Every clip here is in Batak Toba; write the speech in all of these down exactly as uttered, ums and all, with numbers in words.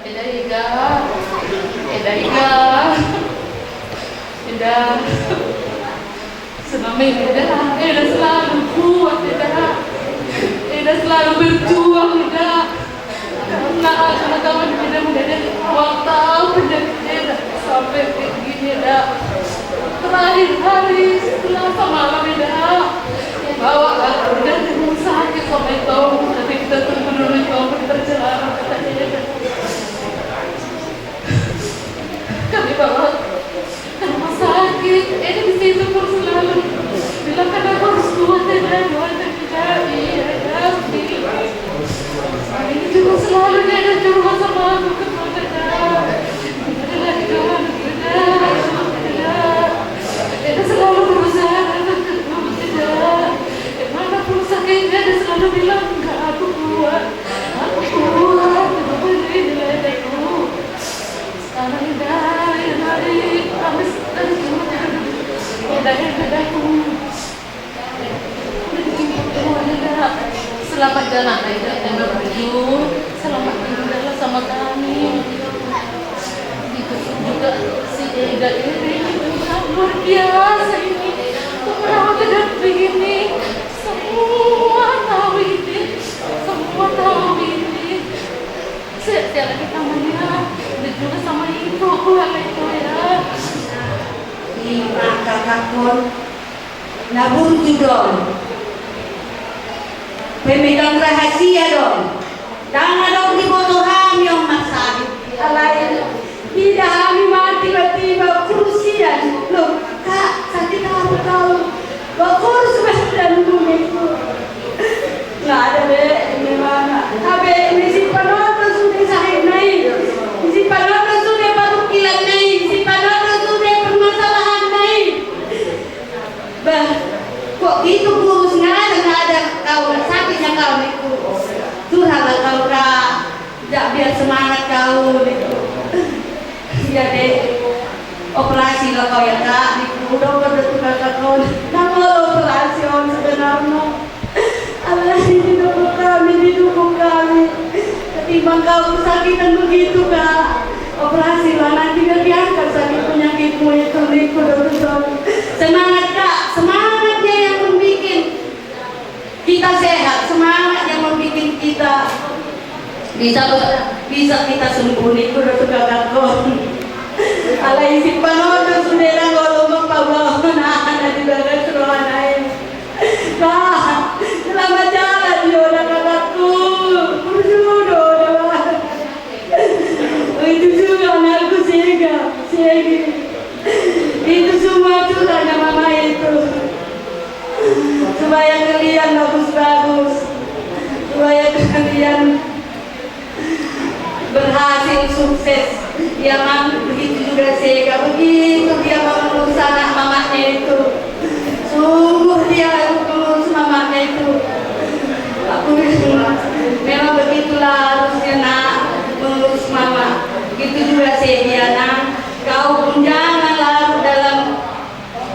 Eda, Eda, Eda, Eda. Eda. Selama ini, Eda, Eda selalu kuat, Eda. Eda selalu berjuang, Eda. Karena, karena kawan Eda menjadi waktu penyakit Eda sampai kayak gini, Eda. Terakhir hari Selasa malam, Eda, bawa aku dari rumah sakit sama Ito, tapi kita tunggu dulu Ito di perjalanan, kata Eda. Kami bawa ke rumah sakit, Eda di situ pun selalu bilang, "Kan aku harus kuat, Eda, doakan kita." Iya, Eda, seperti itu. Ini juga selalu Eda curhat sama aku, kemana, Eda? Eda lagi doakan kita, Eda. Eda selalu berusaha, Eda. Kemana pun sakitnya, Eda selalu bilang, "Enggak, aku kuat. Aku kuat." Kenapa ini, Eda, Eda? Selamat jalan, Eda, dan berkunjung. Selamat tinggal sama kami. Itu juga si Eda ini luar biasa ini. Untuk merawat Eda begini. Semua tahu ini. Semua tahu ini. Saya, saya lagi sama dia. Dan juga sama ibu, keluarga itu ya. Ima, kakakkon. Na burju do on. Pemegang rahasia do on. Ndang adong diboto hami on marsahit. Alai ida hami ma tiba-tiba kurus ian. Loh, Kak, sakit apa kau? Kok kurus badanmu, ningku. Nggak ada, Dek, ini mana? Tapi ini si panoto sudah sahitna i. Si panoto sudah parukilanna i. Si panoto sudah permasalahanna i. Bah, kok gitu kurus, nggak ada, nggak ada kau, nggak sakitnya kau, ningku. Curhatlah kau, Kak. Jak, biar semangat kau, ningku. Jadi operasi lah kau ya, Kak, ningku. Udah pada tukar kau. Nang mau operasi on sebenarnya. Alai didukung kami, didukung kami. Ketimbang kau kesakitan begitu, Kak. Operasi lah, nanti biar diangkat sakit penyakitmu itu, ningku, dokter. Semangat, Kak. Semangatnya yang membuat kita sehat. Semangat yang membuat kita bisa, bisa kita sembuh, ningku, dokter, kakakkon. Alai si panoto sudah nang olo mangpabaon aha na di bagas rohana i. Bah, selamat jalan, Yoda, kakakku. Burju do, Yoda. Itu juga anakku, Sega, Segi. Itu semua curahnya mama itu. Supaya kalian bagus-bagus. Supaya kalian berhasil, sukses. Ya, Mang, begitu juga Sega. Begitu dia mengurus anak mamanya itu. Sungguh dia mengurus mamanya itu. Aku, memang begitulah harusnya, Nak, mengurus mama. Begitu juga Segi, Nang. Kau pun jangan larut dalam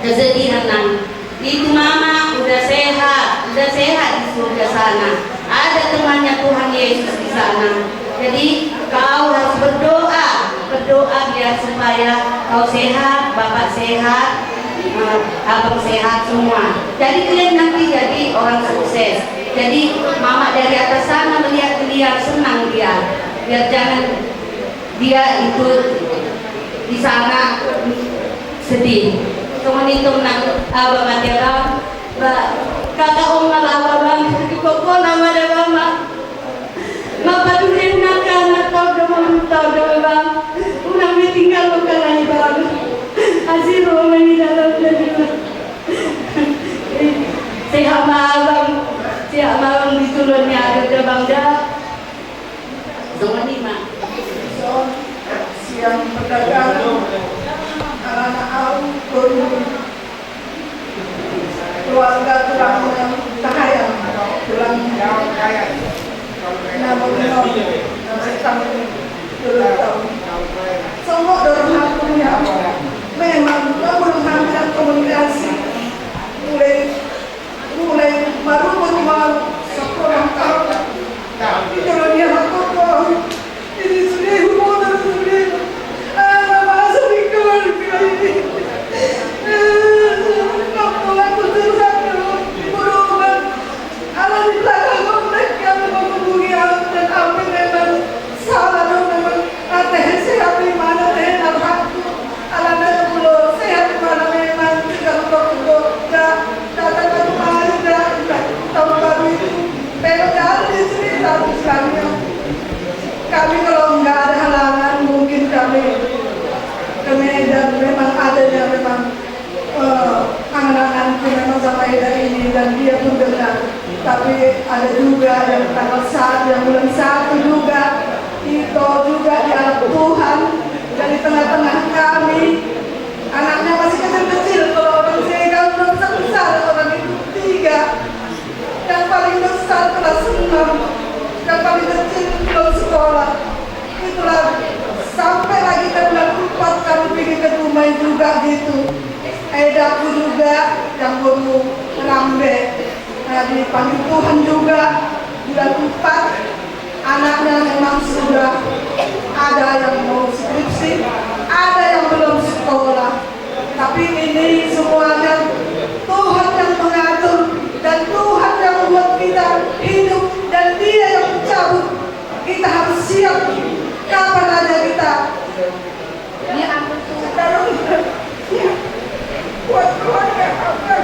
kesedihan, Nang. Itu mama udah sehat, udah sehat di surga sana. Ada temannya Tuhan Yesus di sana. Jadi kau harus berdoa, berdoa biar supaya kau sehat, bapak sehat, eh, abang sehat semua. Jadi kalian nanti jadi orang sukses. Jadi mama dari atas sana melihat kalian senang dia. Biar jangan dia itu di sana sedih. Kemudian itu menang, abang, mati, abang. Ba, kata om, abang, abang, di koko nama ada, abang, abang. Bapak tuh yang nakal, nakal, abang, abang. Unang ditinggal lo kalai, abang. Asiro mengidal, abang. Sehat ma, abang. Sehat ma, abang, di tulon ni ada, abang, dah. Songon i ma. Sian perdagangan, alana au, keluarga tulang, tahayan, tulang, na, na, na, na, na, na, na, songon do rohangku, memang, komunikasi, mulai Mulai marumur ma sampulu taon. Di dalam dia hakoko. Ini sudah Tapi kalau nggak ada halangan, mungkin kami ke Medan, memang adanya memang, eh, angan-anganku memang sama Eda ini, dan dia pun dengar. Tapi ada juga yang tanggal satu, yang bulan satu juga, Ito juga dialah Tuhan dari tengah-tengah kami. Anaknya masih kecil-kecil, kalau orang Senegal belum besar-besar, orang itu tiga. Yang paling besar kelas enam, yang paling kecil belum sekolah. Itulah, sampai lagi ke bulan empat kami pergi ke Dumai juga gitu. Edaku juga yang baru rambe. Nah, dipanggil Tuhan juga bulan empat. Anaknya memang sudah ada yang mau skripsi, ada yang belum sekolah. Tapi ini semuanya Tuhan yang mengatur dan Tuhan yang membuat kita hidup dan Dia yang mencabut. Kita harus siap kapan ada kita. Ya, buat keluarga apa?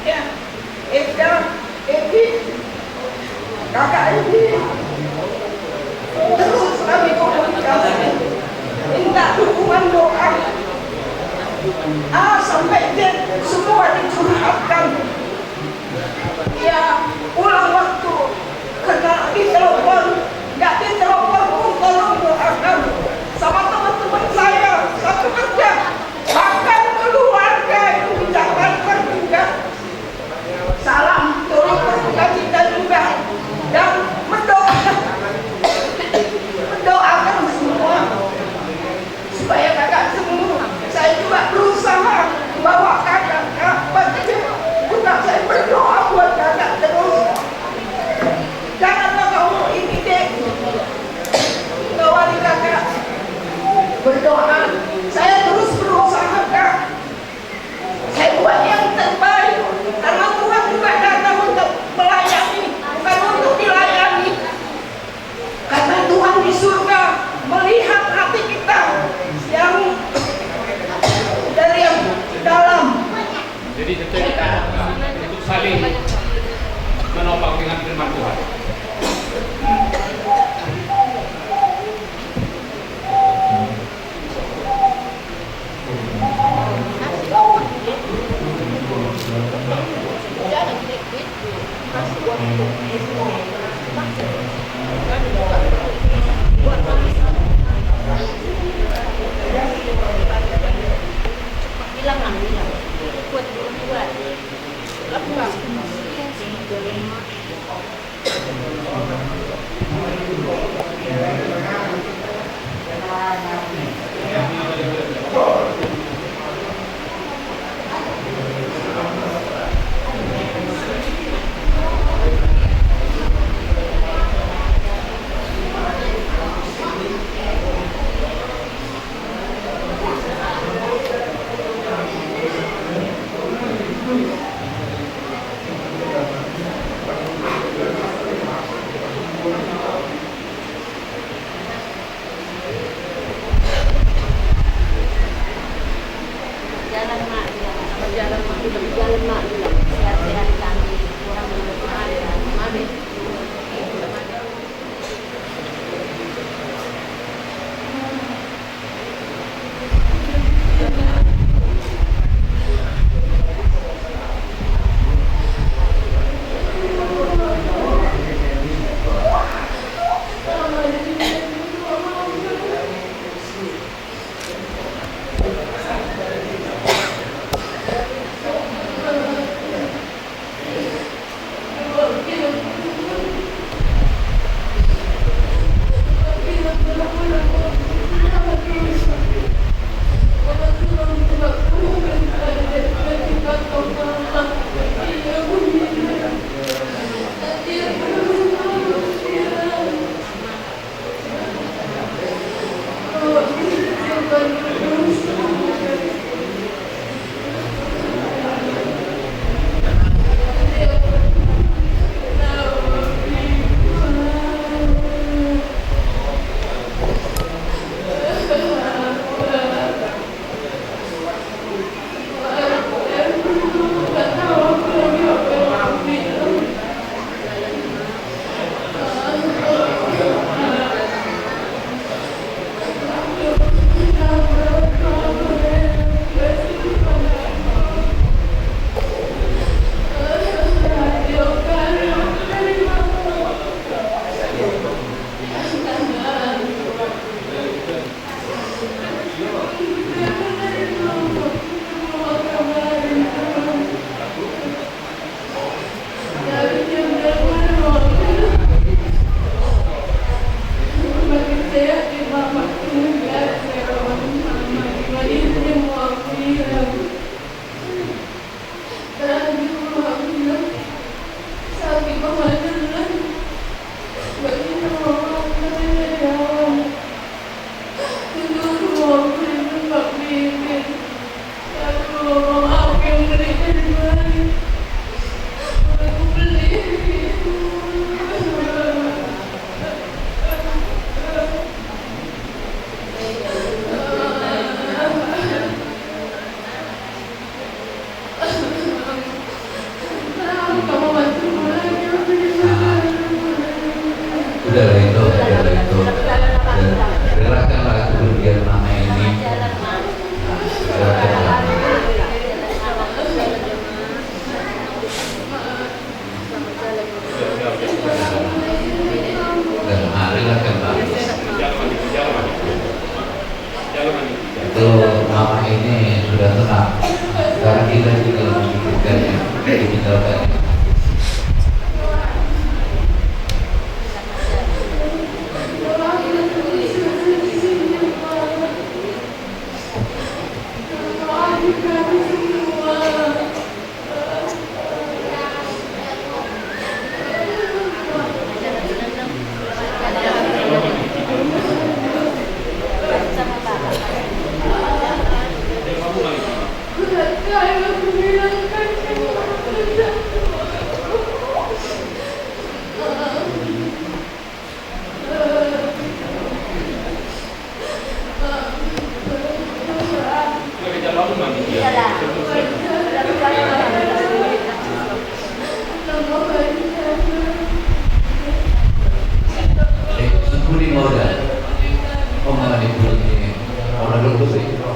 Ya. Eda, Edi, kakak ini terus kami komunikasi, minta dukungan doa. A sampai Z semua dicurhatkan. Ya, ulang waktu, karena ditelepon, nggak ditelepon pun tolong doakan sama teman-teman saya satu kerja, bahkan keluarga yang di Jakarta juga. Salam turut berduka cita juga dan mendoa, mendoakan semua supaya kakak sembuh. Saya juga berusaha bawa kakak ke masjid juga, saya berdoa buat kakak terus. Janganlah kamu ini, Dek, bawa di kakak, berdoa. Saya terus berusaha, Kak. Saya buat yang terbaik, karena Tuhan juga datang untuk melayani, bukan untuk dilayani. Karena Tuhan di surga melihat hati kita yang dari yang dalam. Jadi, kita untuk saling menopang dengan firman Tuhan.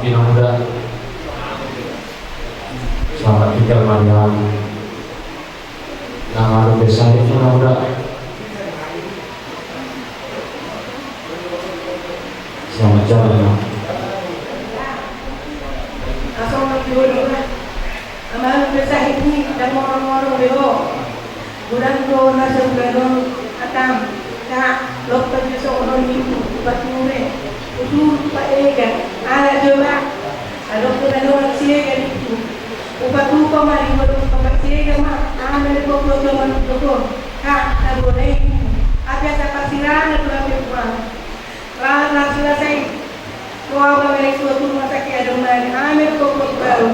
Oke, na muda. Selamat tinggal, Mariam. Na, na, na, na, na, na. Selamat jalan, Mak. Langsung lagi dulu, Mak. Amal bersahit ni, dan moro-moro deo. Godang do na sabulan on hatam, ka, lompar jo songon on ningku, upa ture, utur upa ega, ala jo ba, adong do na nolak si ega ningku, upa tupa ma di godang upa si ega ma, ala di pokok jo manuk dogo, ka, na boleh ningku, api asa pasirangan do api puang. Lahat na selesai. Roha ma mele suatu rumah sakit adong nari, ame pokok bau.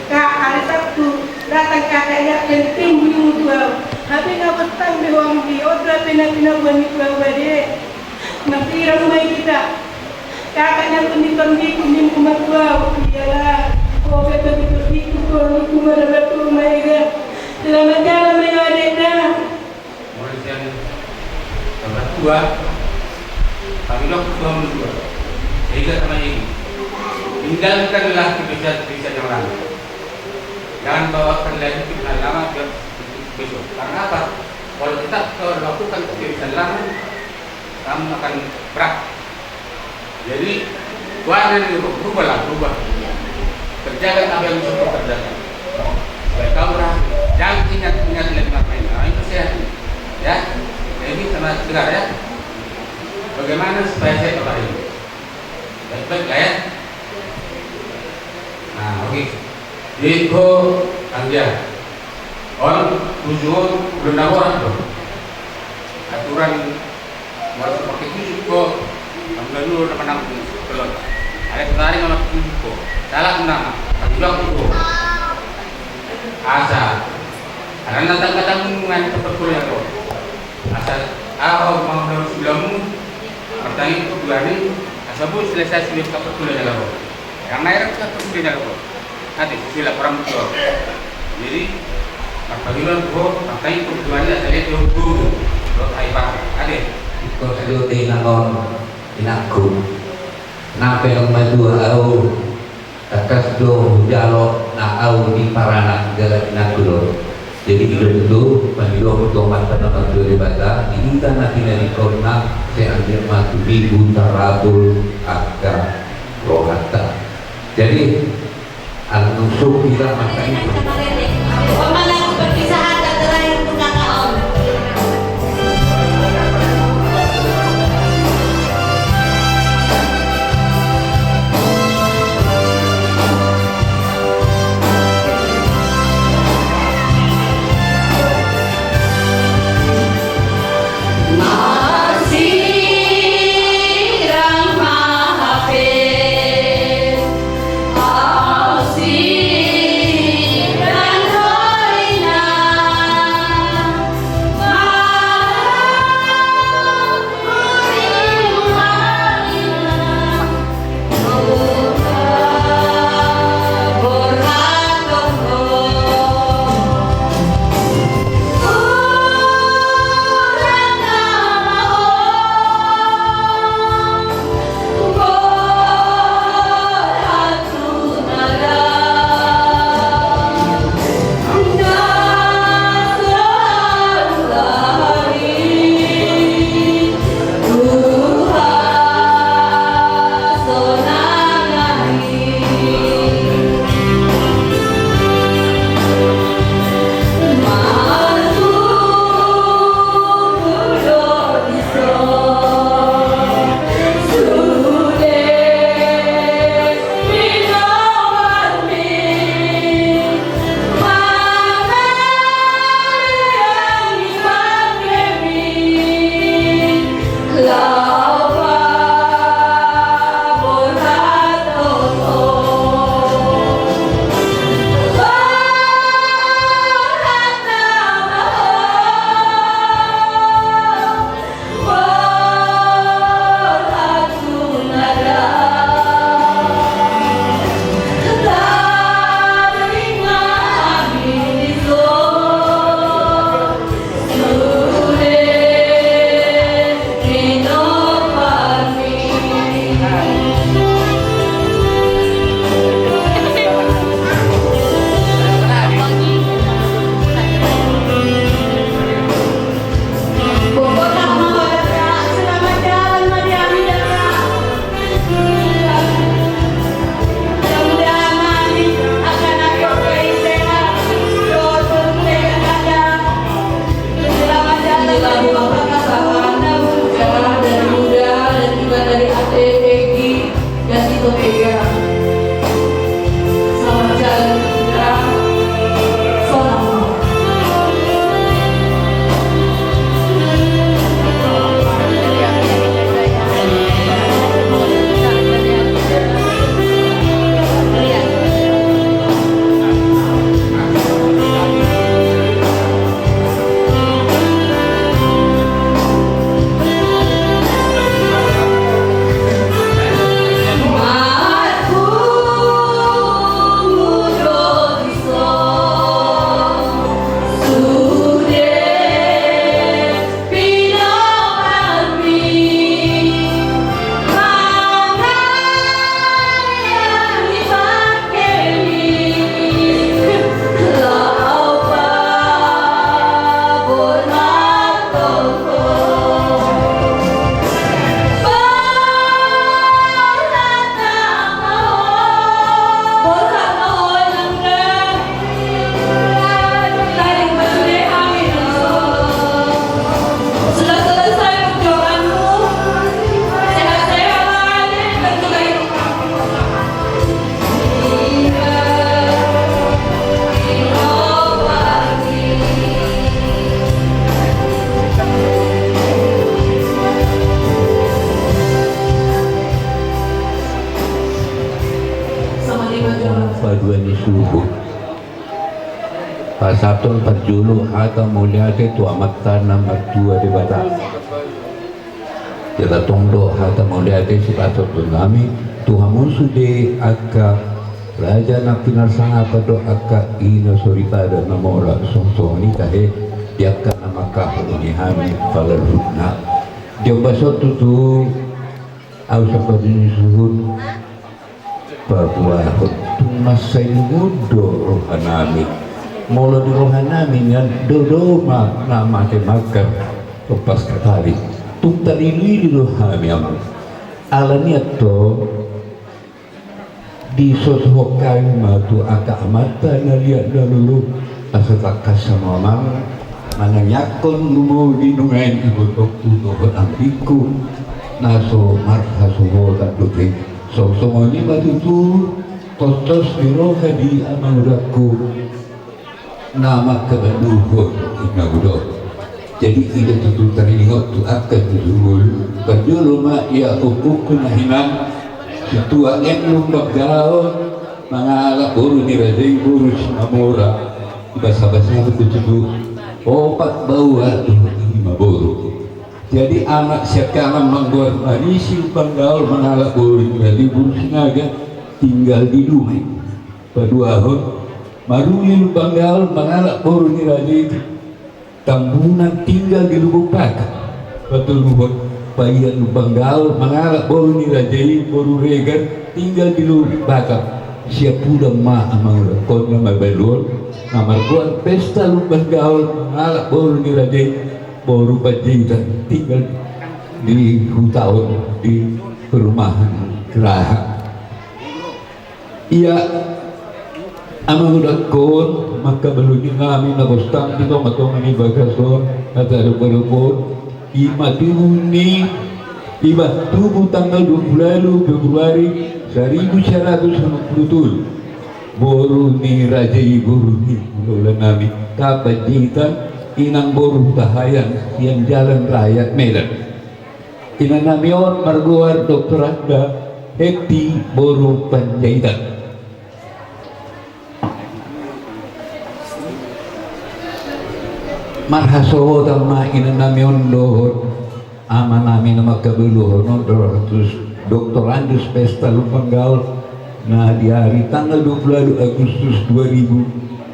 Ka, hari Sabtu datang kakaknya, penting belimu bau. Tapi nggak betang deh uang di, oh, dua pena pina buat ni bau bade. Masih rumah kita. Kakaknya pun di tondi kuning kumat bau. Iyalah. Oh, betul betul di kuning kumat bau, mai ga. Selamat jalan, mai adek dah. Mulai sian tempat tua, kami dok tua mendua. Sehingga sama ini. Tinggalkanlah kebiasaan-kebiasaan yang lama. Jangan bawakan lagi kebiasaan lama ke besok. Karena apa? Kalau kita kalau lakukan kebiasaan lama, kamu akan berat. Jadi, warna ini berubahlah, berubah. Kerjakan apa yang bisa kau kerjakan. Supaya kau berhasil. Jangan ingat-ingat lagi main-main. Nah, itu sehat. Ya. Jadi, sama segar ya. Bagaimana supaya sehat Bapak ini? Baik-baik lah ya. Nah, oke. Di ko anggia. On, tujuh, belum laporan tuh. Aturan Molo pakai tujuh ko, kamu lalu na manang belon. Ada kemarin nama tujuh ko. Salah nama, tanggung jawab ko. Asa. Ada na tangga tanggung ngan tempat kuliah ko. Asa, ah, oh, mau dalam sebelummu. Pertanyaan ko dua ni, asa bu selesai sudah tempat kuliah ko. Yang naik kan tempat kuliah ko. Ate, sila orang tua. Jadi, marpahiron ho, matai kebutuhan dia, saya dia guru. Lo hai pak, ate. Iko sajo te nangon inakku. Nampe nang matua au, takas do jalo na au di paranak jala inakku do. Jadi ido do, mangido tu Amanta na martua Debata, di huta na pinadikorna, seanggil matu di huta rabul angka rohanta. Jadi, Almusuk kita makan. Perpisahan dan terakhir untuk kakak Om. Paduahon ni suhut. Pasahathon parjolo hata mauliate tu Amanta na martua Debata. Jala tong do hata mauliate sipasahaton nami tu hamu sude angka raja na pinarsangapan dohot angka ina soripada na mora songon i tahe di angka na mangkaholongi hami pala luhutna. Di ombas on tutu ahu sambadu ni suhut. Paboahon tung mansai lungun do rohanami. Molo di rohanami nian do do ma na mate mangkar. Topas katali tung talilu-ilu do hami amang. Alani i antong disosohon hami ma tu angka amanta na liat na lolo asa tangkas ma amang manangiangkon lumobi nuaeng ibotongku dohot ambingku na so marhasohotan dope. Songon i ma tutu tontos ni roha di amangudangku na mangkabaluhon inanguda. Jadi i do tutu taringot tu angka jujungul. Parjolo ma ia ungkungku na hinan, situa M Lumban Gaol mangalap boru ni raja i boru Simamora. Dibasabasahon do tutu opat baoa dohot lima boru. Jadi anak siangkangan margoar Marisi Lumban Gaol mangalap boru ni raja i boru Sinaga, tinggal di Dumai. Paduahon, Maruli Lumban Gaol mangalap boru ni raja i Tambunan, tinggal di Lubuk Pakar. Patoluhon, Paian Lumban Gaol mangalap boru ni raja i boru Regar, tinggal di Lubuk Pakar. Siapudan ma amang, ingkon na mabaluhon na margoar Pesta Lumban Gaol mangalap boru ni raja i boru Panjaitan, tinggal di huta on di perumahan Geraha. Ia amang, udangkon mangkabaluhon nami na bostang di tongatonga ni bagas on, na tadopadopon i ma tubu ni, i ma tubu tanggal dua puluh walu Februari saribu sia ratus onom puluh tolu. Boru ni raja i boru ni hulahula nami Panjaitan, inang boru Tahayan, sian Jalan Raya Medan. Inang nami on margoar Doktor Anda Heti boru Panjaitan. Marhasohotan ma inang nami on dohot ama nami na mangkabaluhon on, Doktor Andus, Doktor Andus Pesta Lumban Gaol, na di ari tanggal dua puluh walu Agustus dua ribu,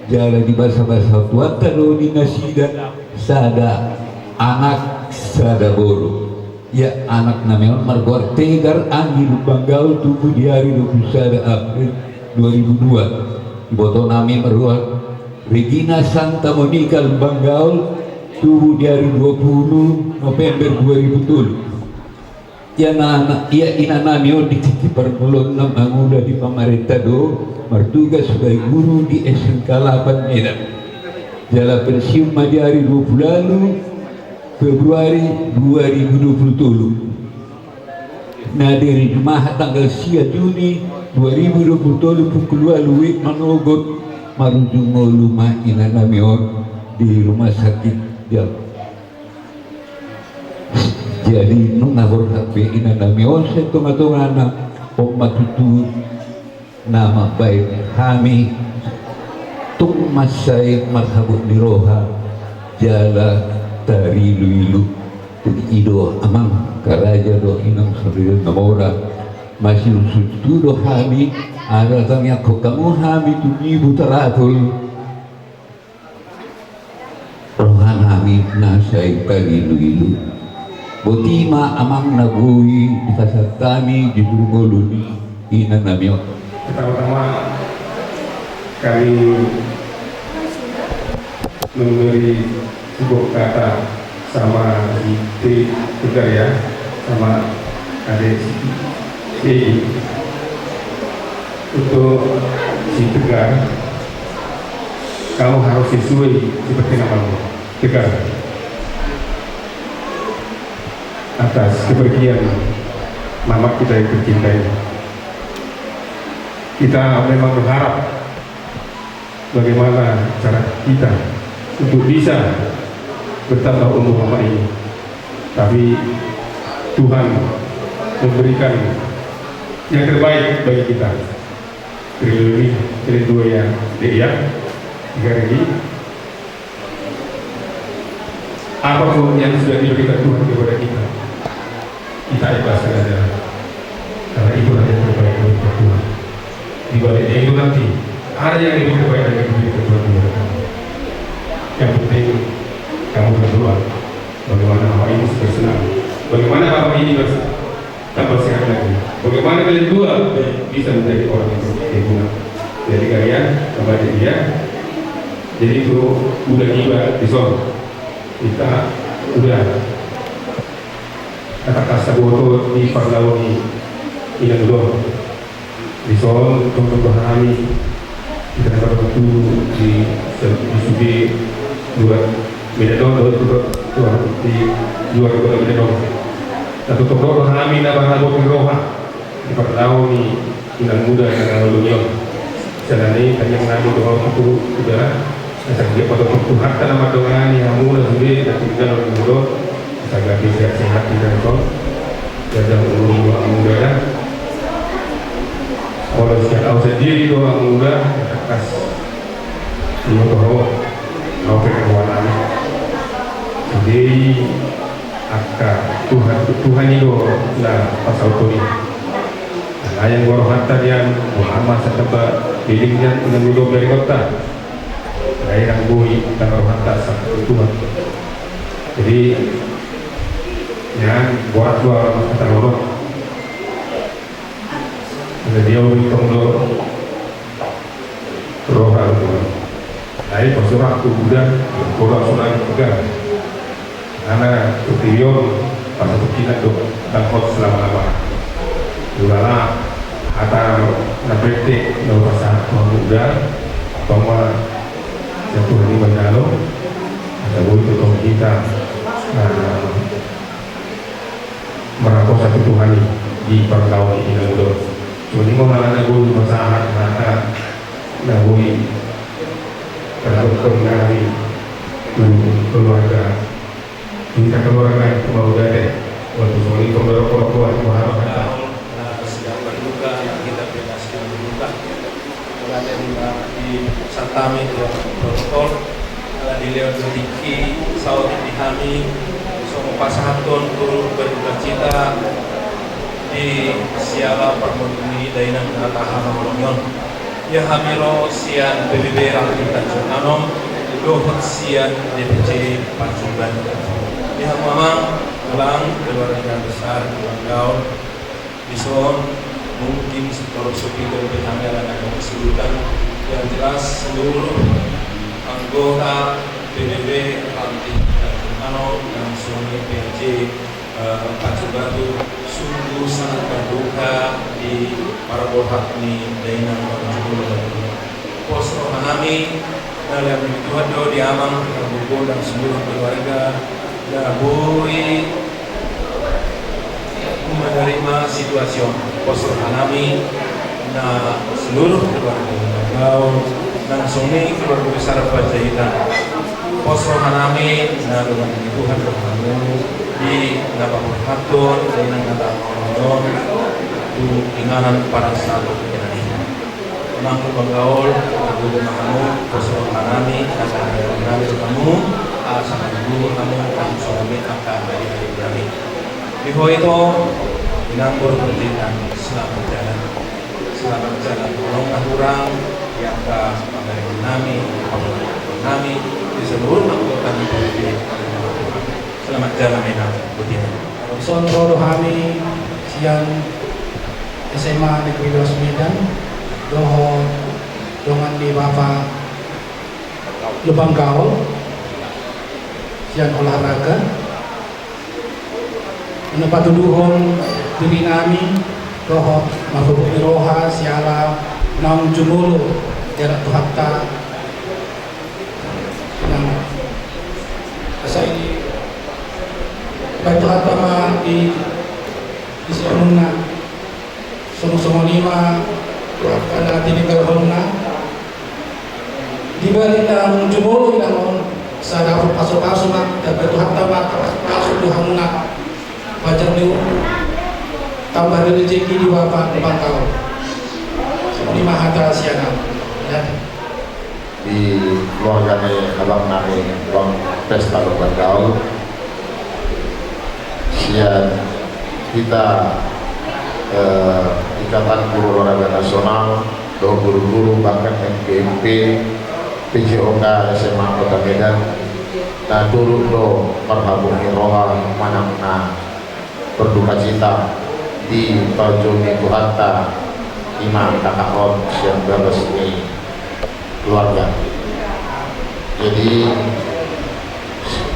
jala dibasabasa Tuhanta do di nasida sada anak sada boru. Ia anak nami on margoar Tegar Anggi Lumban Gaol, tubu di ari dua puluh sada April dua ribu dua. Iboto nami margoar Regina Santa Monica Lumban Gaol, tubu di ari dua puluh November dua ribu tolu. Ia na, ia ina nami on di tingki parngoluonna mangula di pamarenta do, martugas sebagai guru di S M K delapan Medan. Jala pensiun ma di ari dua puluh walu Februari dua ribu dua puluh tolu. Na di hari Jumahat tanggal sia Juni dua ribu dua puluh tolu pukul ualu wik manogot marujung ngolu ma inanami on di rumah sakit Jawa. Jadi nunga borhat be inanami on sian tonga-tongana, on ma tutu na mambahen hami tung mansai marhabot ni roha jala tarilu-ilu. Jadi i do amang, karaja do inang sorian na mora. Masiusutu do hami, ala tangiangkon hamu hami tu nibu taratul. Rohanami na sai pailu-ilu. Boti ma amang na boi dipasahat hami di jujur ngolu ni inanami on. Pertama-tama kami memberi sebuah kata sama si Te-, Tegar ya, sama adik si Egi. Untuk si Tegar, kamu harus sesuai seperti namamu, Tegar. Atas kepergian mama kita yang tercinta ini. Kita memang berharap bagaimana cara kita untuk bisa bertambah umur mama ini. Tapi Tuhan memberikan yang terbaik bagi kita. Terlebih, terlebih dua ya, Dek ya. Tiga lagi. Apapun yang sudah diberikan Tuhan kepada kita, kita ikhlaskan aja. Karena itulah yang terbaik buat kita Tuhan. Di balik itu nanti, ada yang lebih terbaik dari yang diberikan Tuhan kepada kamu. Yang penting, kamu berdoa. Bagaimana bapak ini bersenang. Bagaimana bapak ini bersenang. Tambah sehat lagi. Bagaimana kalian dua bisa menjadi orang yang berguna? Jadi kalian kembali dia. Jadi itu udah tiba di sono. Kita udah kata kasa boto di parlawan ni inang do. Di sono untuk hami Kita dapat waktu di, di sude luar Medan on, luar, luar, di luar kota Medan on. Nah, tutup doa hami na marhabot ni roha di parlawan ni inang muda na lalu on. Siala ni tanyang nami doa tu suda. Nah, sadia pada Tuhanta na mandongani hamu na sude na tinggal di muda. Sagat sehat-sehat di kantor. Jaga umur doa muda dah. Kalau siap au sendiri doa muda, kas. Iyo toho. Au pe kawan ami. Jadi angka Tuhan, Tuhan i do na pasauton i. Nah, yang gua rohanta nian, Muhammad satamba, biling nian, inang muda dari kota. Nah, inang boi, tanggal rohanta, sa-, Tuhan. Jadi, nian, borat dua, kata lorong. Jadi, dia udah tong do. Roha, Tuhan. Nah, ini pas orang tuh udah, borak sudah juga. Karena tujuan pasal kita tu dapat selama-lama. Dulana hata na pete na pasal pemuda, toma satu lima jalo, ada butuh tong kita, eh, merangkul satu Tuhan di pergaulan ini dulu. Cuma ini mau malah ada butuh masalah, maka na boi, terhadap pengaruh keluarga. Minta keluarga itu mau dari waktu soal itu berapa kuat mengharapkan. Sedang berduka, kita bebas sedang berduka. Karena di, di Santami itu protokol, karena di Leon Tingki, pesawat di kami, semua pasangan turut berduka cita di Siala Permoni Dainang Nataha Rolongon. Ia hami ro sian P B B Ranting Tanjung Anom, dohot sian D P C Pancurban. Ia hamu amang, tulang, keluarga besar, tulang gaul. Dison, mungkin setorop sepi dan bertanya dan agak kesulitan. Yang jelas seluruh anggota P B B Ranting Tanjung Anom, langsung di P N C eh, Pancur Batu, sungguh sangat berduka di parborhat ni dainang Pancur Batu. Pos rohanami, dalam Tuhan do di amang, dalam gondang seluruh keluarga, dalam boi, Menerima situasi on, pos rohanami na seluruh keluarga Banggaul, langsung ni keluarga besar Panjaitan. Pos rohanami na dongan ni Tuhan rohamu di na paborhathon, di na paborhathon tu inganan parasatu inani. Amang Banggaul, marguru ma hamu, pos rohanami, angka nami rohamu, asa marguru hamu, langsung ni angka nami. Di ho ito, inang boru Panjaitan, selamat jalan. Selamat jalan. Tolong na hurang, di angka panggabean nami, panggabean nami, di seluruh anggota nami. Selamat jalan, inang. Boti. Dison ro do hami sian S M A Negeri dua belas Medan, dohot dongan ni Bapa Lubang Gaol, sian olahraga. Na patuduhon diri nami, dohot marhobas ni roha, siala naung jumolo di adopan Tuhanta. Nang asa i, baen Tuhanta ma di, di siamunna. Songon, songon i ma, karna tininggalhonna. Di balik na jumolo inang on, sada pasupasu ma, dapot Tuhanta ma pasupasu tu hamuna. Pajar ni umur, tambah ni rejeki di Bapa Lubang Gaol. Songon i ma hata sian au. Ya. Di keluarga ni abang nami, Bang Pesta Lubang Gaol. Sian hita, eh, Ikatan Guru Olahraga Nasional, dohot guru-guru, bahkan M G M P, P J O K S M A Kota Medan, na turut do marhabongi roha manang na berdukacita di parjolo ni Tuhanta, ima kakak on sian bagas ni keluarga. Jadi,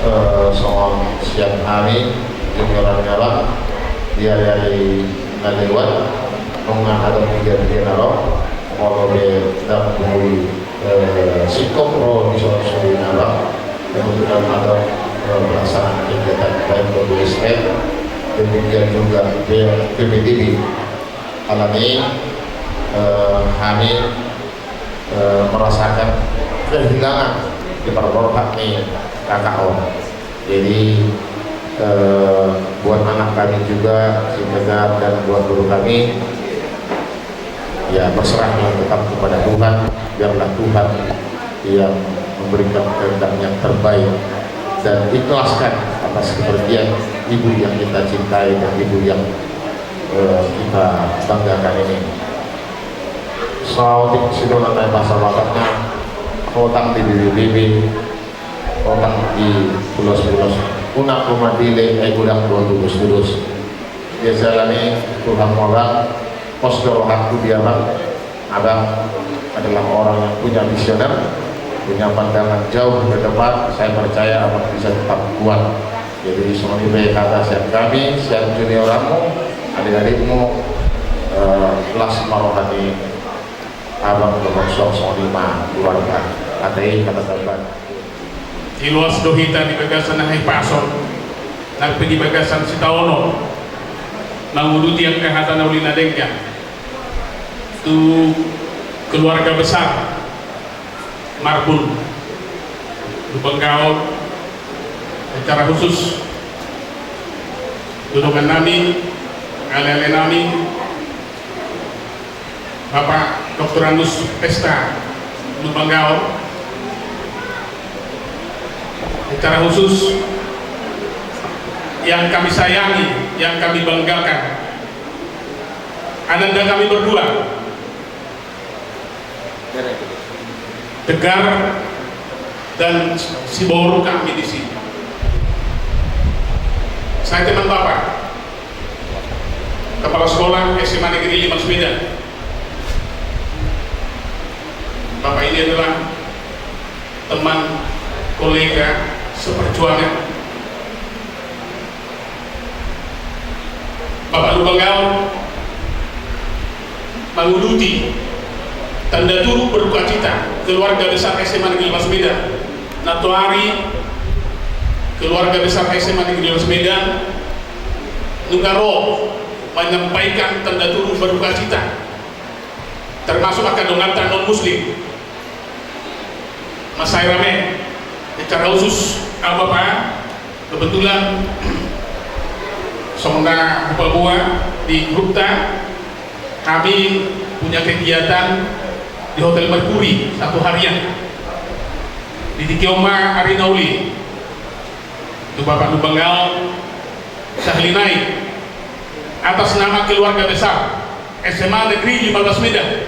eh, songon sian hami, junior ni abang, di ari-ari na lewat, nunga adong piga-piga na ro, molo be dapot boi, eh, singkop ro di songon songon i na abang, kebetulan adong, eh, pelaksanaan kegiatan baik di S M, demikian juga P P T B. Alani, eh, hami eh, merasakan kehilangan di parborhat ni kakak on. Jadi, eh, buat anak kami juga, si Tegar, dan buat guru kami, ya, berserahlah tetap kepada Tuhan, biarlah Tuhan yang memberikan kehendak yang terbaik, dan ikhlaskan atas kepergian ibu yang kita cintai dan ibu yang, eh, kita banggakan ini. Saotik sidongan na bahasa Batakna, hotang di bibi-bibi, hotang di pulos-pulos. Unang rumah dile, ai godang do tudos-tudos. Jadi alani tu hamu abang, pos do rohangku di abang. Abang adalah orang yang punya visioner, punya pandangan jauh ke depan. Saya percaya abang bisa tetap kuat. Jadi songon i be hata sian hami, sian junioranmu, adik-adikmu, eh, las ma roha ni abang dohot suang, songon i ma keluarga. Hata i hata tambahan. Iluas do hita di bagasan na hahipason, nang pe di bagasan sitaonon, manguduti angka hata na uli na denggan tu keluarga besar Marbun Lubang Gaol, secara khusus tu dongan nami, ale-ale nami, Bapak Doktorandus Pesta Lubang Gaol, secara khusus yang kami sayangi, yang kami banggakan, ananda kami berdua, Tegar dan siboru kami di sini. Saya teman Bapak, Kepala Sekolah S M A Negeri lima Medan. Bapak ini adalah teman, kolega, seperjuangan. Bapak Lubang Gaol manguduti, tanda turut berdukacita keluarga besar S M A Negeri lima Medan. Nantoari keluarga besar S M A Negeri lima Medan nunga ro menyampaikan tanda turut berdukacita, termasuk angka donganta non-muslim. Mansai rame, secara khusus au, Bapak, kebetulan songon na hupaboa di grupta, kami punya kegiatan di Hotel Mercury satu harian. Di tingki on ma ari na uli tu Bapak Lumbangal Sahlinai, atas nama keluarga besar S M A Negeri lima belas Medan,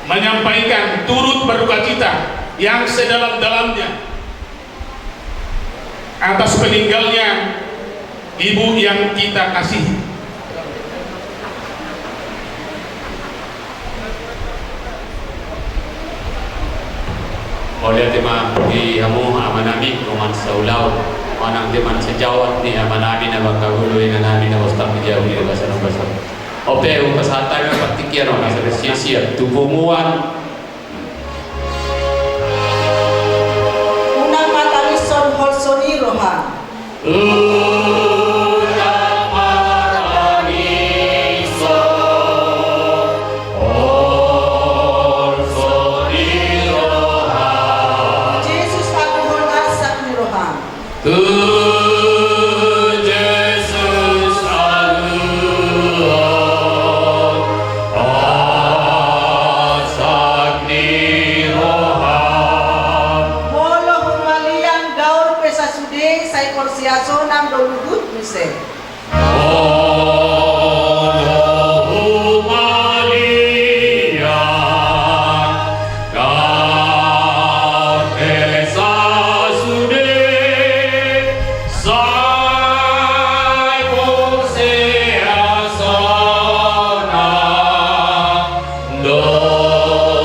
menyampaikan turut berdukacita yang sedalam-dalamnya atas peninggalnya ibu yang kita kasihi. Mauliate ma di hamu amanami, dongan saulaon, manang dongan sejawat ni amanami na mangkahului inanami na bostang di jabu di bagasan on. Ope, hupasahat hami ma partingkian on, asa sia-sia tu punguan. Unang ma tangishon holso ni roham. Unang ma tangishon holso ni roham. Jesus, aguhon arsak ni roham. Tu Jesus aguhon arsak ni roham. Molo humaliang gaol pe sasude, sai porsea sonang do luhut muse. Molo humaliang gaol pe sasude, sai porsea sonang do luhut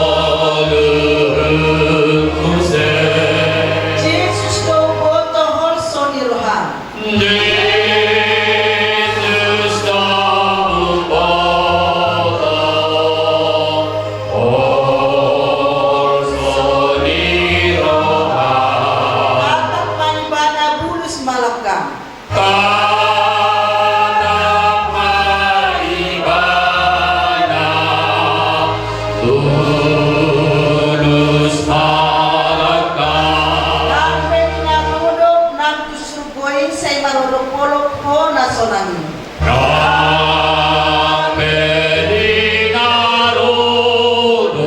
muse. Jesus do huboto holso ni roham. Jesus do huboto holso ni roham. Tatap ma ibana, bulus ma langkam. Tatap ma ibana, bulus ma langkam. Nang pe di na godang nang tu surgo i, sai marolopolop hona sonang i. Nang pe di na godang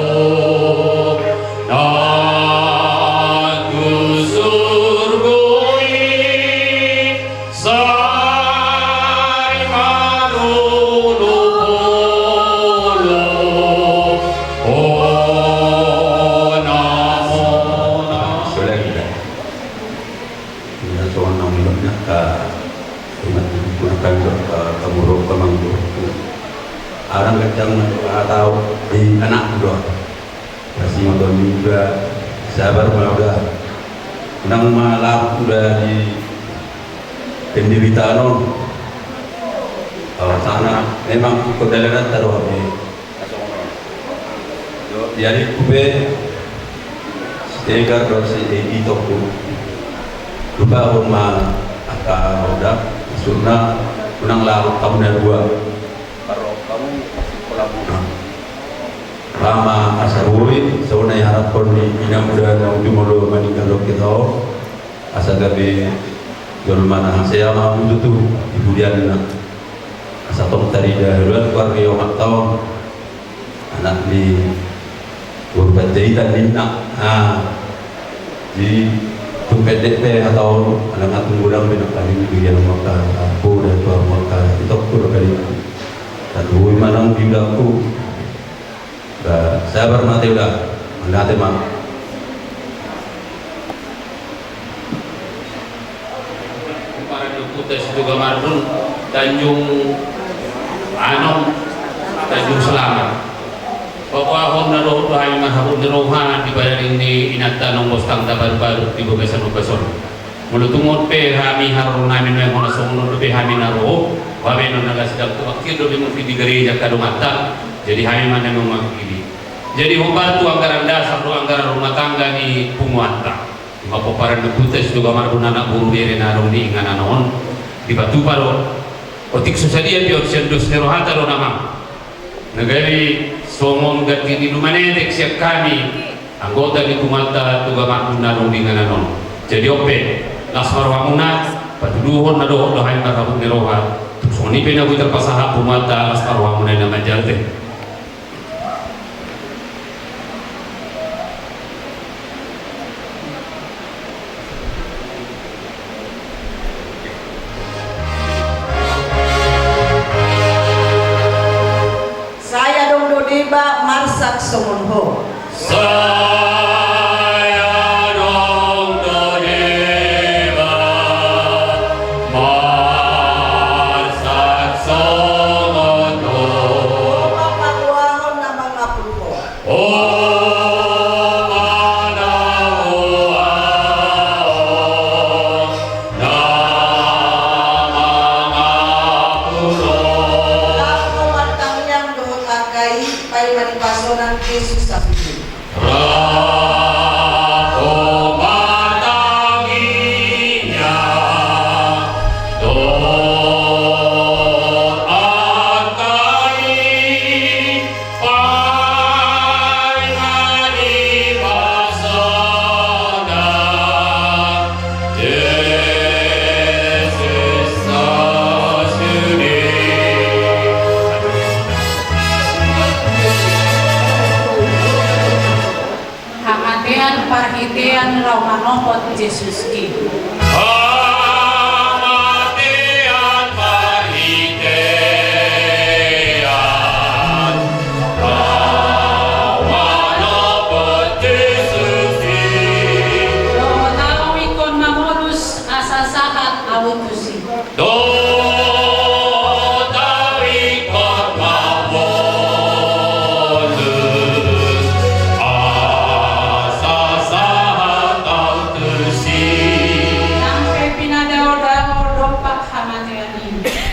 nang tu surgo i, sai marolopolop hona sonang i. Ia songon na nidokna ka, ingat, ingat kami do, ka, kamu do, kamang do. Arang kacang na do, atau di anak do. Pasti motor juga sabar ma uda. Unang ma laho uda di penderitaan on. Kalau sana memang ikut dalan taruh di Jadi kupe si Tegar dohot si Edi tongku. Lupahon ma angka roda, maksudna unang laho hamu na dua. Parro hamu pasti pola muna. Rama asa boi, songon na iharaphon ni ina muda na jumolo maninggal dohot hita on. Asa gabe jolma na hasea ma hamu tutu di pudianna. Asa tong tarida haduan goar ni omanta on. Anak ni boru Panjaitan ninna. Ah, di tung pendek pe hata on, anak atung godang pe nang kali di bagian maka aku dan tua maka itokku do kali. Tadui manang di ulangku. Ba, sabar ma te uda, mauliate ma. Pomparan ni ompunta Situga Marbun, Tanjung Anom, Tanjung Selamat. Paboahon na dohot do hami marhabot ni roha di padalan ni inanta naung bostang tabaru-baru di bagasan ombas on. Molo tung on pe hami haroro nami nuaeng, hona songon on dope hami na ro, babenon na gasidang tu akhir dope mungkin di gareja angka donganta, jadi hami ma na memang mangkili. Jadi hombar tu anggaran dasar do anggaran rumah tangga ni punguanta. Ima pomparan ni ompunta Situga Marbun anak boru bere na adong di inganan on, dipatupa do. Otik so sadia pe on, sian dos ni rohanta do nama. Na gabe songon ganti ni lumanetek sian hami anggota ni punguanta Toga Makmur na adong di inganan on. Jadi on pe, las ma rohamuna, patuduhon na dohot do hami marhabot ni roha. Tung songon i pe na boi tarpasahat punguanta, las ma rohamuna, inna manjalo te. Sai adong do deba marsak songon ho. Sai adong do deba marsak songon ho. Pagoahon na mangapul ho. O ma na boa on na mangapul ho. Laho martangiang dohot angka i, paima dipasonan Jesus saputin. Laho martangiang dohot angka i, paima dipasonan Jesus saputin. Hamatean parhitean laho manopot Jesus i. Hamatean parhitean laho manopot Jesus i. Dohot ahu ingkon mamolus asa sahat ahu tusi. Dohot ahu ingkon mamolus asa sahat ahu tusi. Nang pe pinadaodao dompak hamatean i.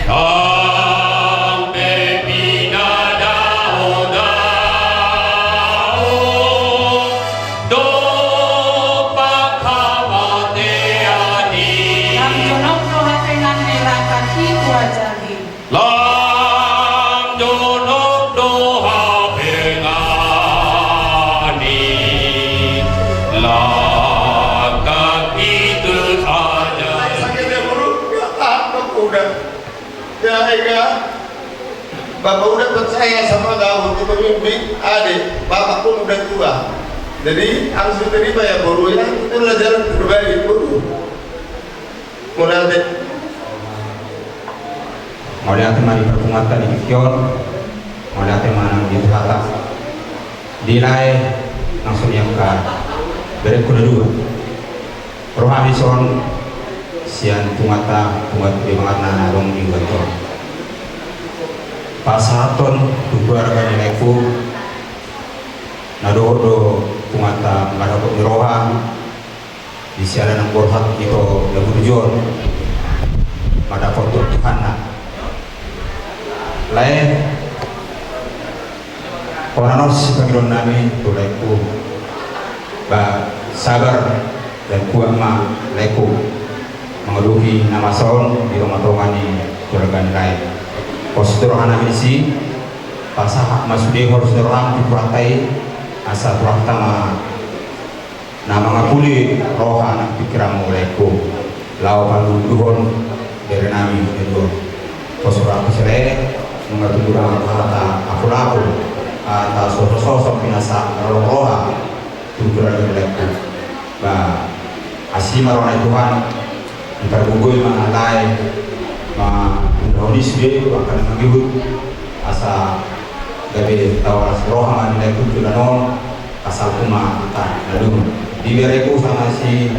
Nang pe pinadaodao dompak hamatean i. Lam jonok do hatengan ni rangkap i tu ajal i. Lam jonok do hatengan ni rangkap i tu ajal i. Sakit ya, Guru? Ya, apa udah? Ya, Ega. Bapak udah percaya sama kau untuk memimpin adik. Bapak pun udah tua. Jadi, harus diterima ya, Boru, ya. Itulah jalan terbaik, Boru. Mauliate. Mauliate ma di parpunguanta di tingki on. Mauliate ma nang di Tuhanta. Di lae, langsung i angka berengku na dua. Ro hami dison sian punguanta, punguan Pudi Bangarna na adong di huta on. Pasahathon tu keluarga ni laengku na dohot do punguanta marhabot ni roha di siala nang borhat ito na burju on mandapothon Tuhanna. Lae, holan on sipangidoan nami tu laengku. Ba sabar dan kuat ma laengku mangadopi na masa on di tongatonga ni keluarga ni lae. Pos do roha nami disi, pasahat ma sude horas ni roham tu Tuhanta i, asa Tuhanta ma na mangapuli roha nang pingkiranmu laengku, laho panduduhon bere nami na dua on. Pos rohangku si lae, nunga tung godang hata apulapul, hata sosososok pinasahat na ro roha tu keluarga ni laengku. Ba asi ma roha ni Tuhan. Targogoi ma lae, ma undahon i sude angka na mangihut, asa gabe tau las roha ma ni laengku tu na on. Pasahat ma hata na dua on di bereku sama si,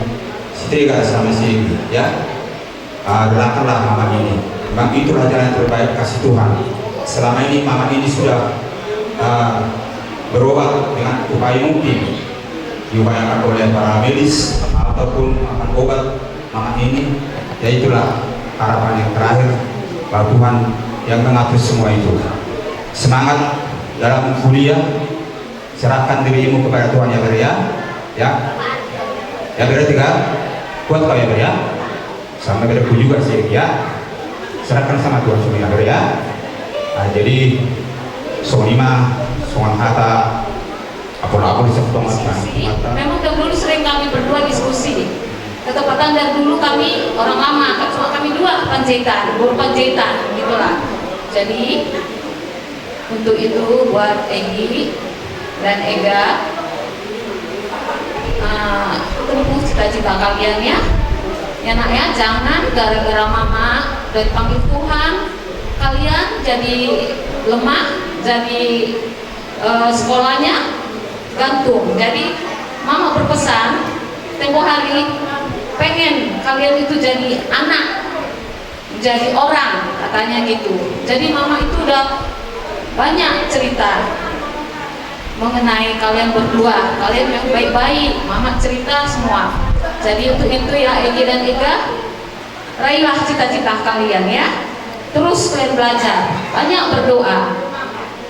si Tega sama si Egi, ya. Ah, doakanlah mama ini. Memang itulah jalan yang terbaik kasih Tuhan. Selama ini mama ini sudah, ah, berobat dengan upaya mungkin diupayakan oleh para medis ataupun makan obat mama ini, ya itulah harapan yang terakhir bahwa Tuhan yang mengatur semua itu. Semangat dalam kuliah, serahkan dirimu kepada Tuhan ya Ber ya. Ya. Ya Ber tiga. Kuat kau ya Ber ya. Sama Berku juga sih ya. Serahkan sama Tuhan semuanya, Saudara, ya. Nah, jadi, songon i ma, songon hata, apa-apa di sekolah. Memang dahulu sering kami berdua diskusi. Ketepatan dari dulu kami orang lama, cuma kami dua Panjaitan, boru Panjaitan, gitulah. Jadi, untuk itu, buat Egi dan Ega, eh, tempuh cita-cita kalian, ya. Ya, Nak, ya, jangan gara-gara Mama udah dipanggil Tuhan, kalian jadi lemah, jadi, eh, sekolahnya gantung. Jadi, Mama berpesan, tempo hari pengen kalian itu jadi anak, jadi orang, katanya gitu. Jadi, Mama itu udah banyak cerita mengenai kalian berdua, kalian yang baik-baik, Mama cerita semua. Jadi, untuk itu, ya, Egi dan Ega, raihlah cita-cita kalian, ya. Terus kalian belajar, banyak berdoa,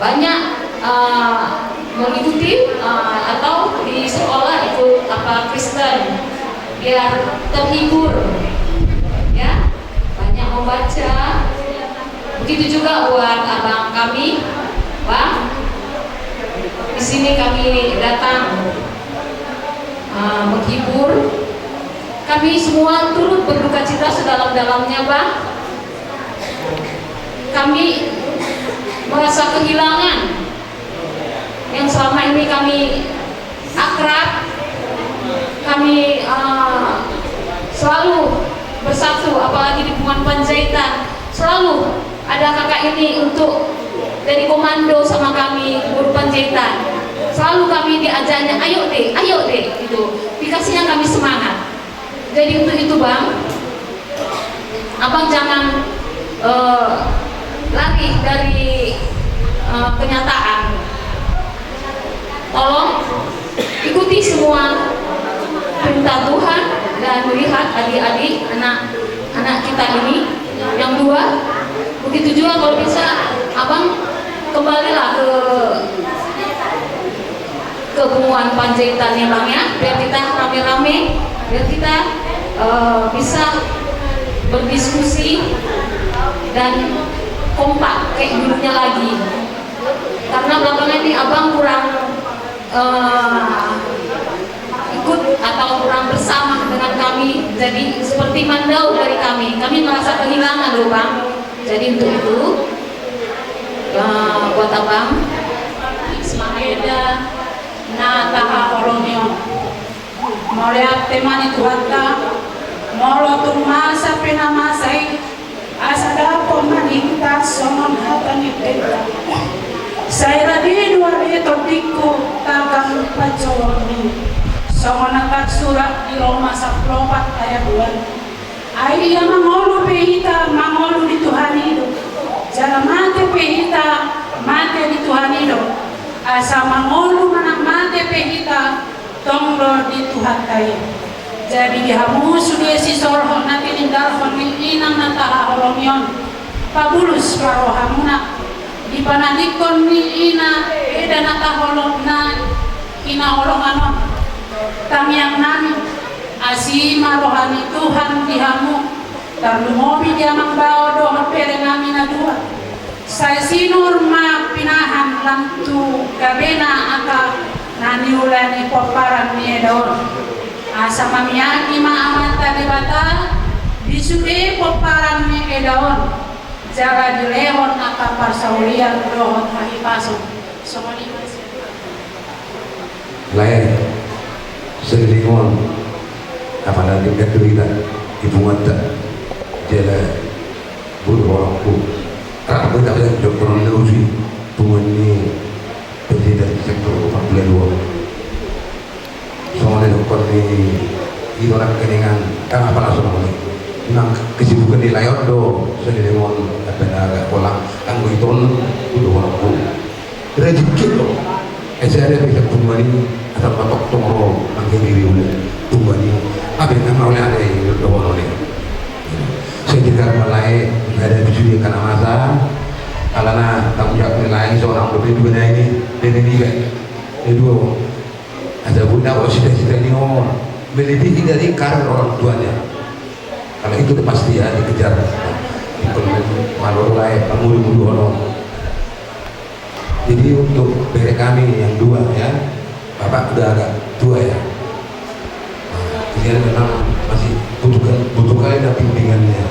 banyak, eh, mengikuti, eh, atau di sekolah ikut apa, Kristen, biar terhibur, ya. Banyak membaca. Begitu juga buat abang kami, Bang. Di sini kami datang, eh, menghibur. Kami semua turut berduka cita sedalam-dalamnya, Bang. Kami merasa kehilangan yang selama ini kami akrab, kami, eh, selalu bersatu, apalagi di Punguan Panjaitan. Selalu ada kakak ini untuk jadi komando sama kami, boru Panjaitan. Selalu kami diajaknya, "Ayo, Dek, ayo, Dek," gitu. Dikasihnya kami semangat. Jadi untuk itu, Bang, Abang jangan, eh, lari dari, eh, kenyataan. Tolong ikuti semua perintah Tuhan dan lihat adik-adik, anak, anak kita ini yang dua. Begitu juga kalau bisa, Abang kembalilah ke ke Punguan Panjaitan ya, Bang, ya, biar kita rame-rame, biar kita, eh, bisa berdiskusi dan kompak kayak dulunya lagi. Karena belakangan ini Abang kurang, eh, ikut atau kurang bersama dengan kami, jadi seperti mandau dari kami. Kami merasa kehilangan loh, Bang. Jadi untuk itu, eh, buat Abang, semangat. Eda na tahaholongi on. Mauliate ma di Tuhanta, molo tung masa pe na masa i, asa dapot ma di hita songon hata ni Debata. Sai rade do ale tondingku tagan panjouon i, songon na tarsurat di Roma sampulu opat ayat dua. Ai ia mangolu pe hita, mangolu di Tuhan i do. Jala mate pe hita, mate di Tuhan i do. Asa mangolu manang mate pe hita, tong do di Tuhanta i. Jadi di hamu sude sisolhot na tinindalhon ni inang na tahaholongi on, pabulus ma rohamuna di panadingkon ni ina eda na taholong na hinaholongan on. Tangiang nami, asi ma roha ni Tuhan di hamu, tarlumobi di amang bao dohot bere nami na dua. Sai sinur ma pinahan lam tu gabena angka na niula ni pomparan ni eda on. Asa mamiak i ma Amanta Debata di sude pomparan ni eda on. Jala dilehon angka parsaulian dohot hahipason. Songon i ma. Lae, saleleng on, apala denggan do hita di punguanta, jala boru horongku, rap do hita jokkonon na uji punguan ni Panjaitan sektor opat pulu dua. Songon na didokkon ni i do nangkiningan, kan apala songon i. Nang kesibukan ni lae on do saleleng on, apa na agak pola, anggo ito on, boru horongku. Rejeki do. Asa ada bisa punguan i, asa patoktok ro mangke diri ule punguan i. Abe na mauliate do boru ni. Sai tinggal ma lae, ada di sude kana masa. Alana tanggung jawab ni lae, seorang dope dua na i, dua na i, dua. Asa boi na cita-cita ni on melebihi dari karir orang tuanya. Karena itu pasti ya dikejar. Maloro lae, pangulu-ngulu hono. Jadi untuk bere kami yang dua ya, bapak udah agak tua ya. Nah, kalian memang masih butuhkan, butuh kali ada bimbingannya.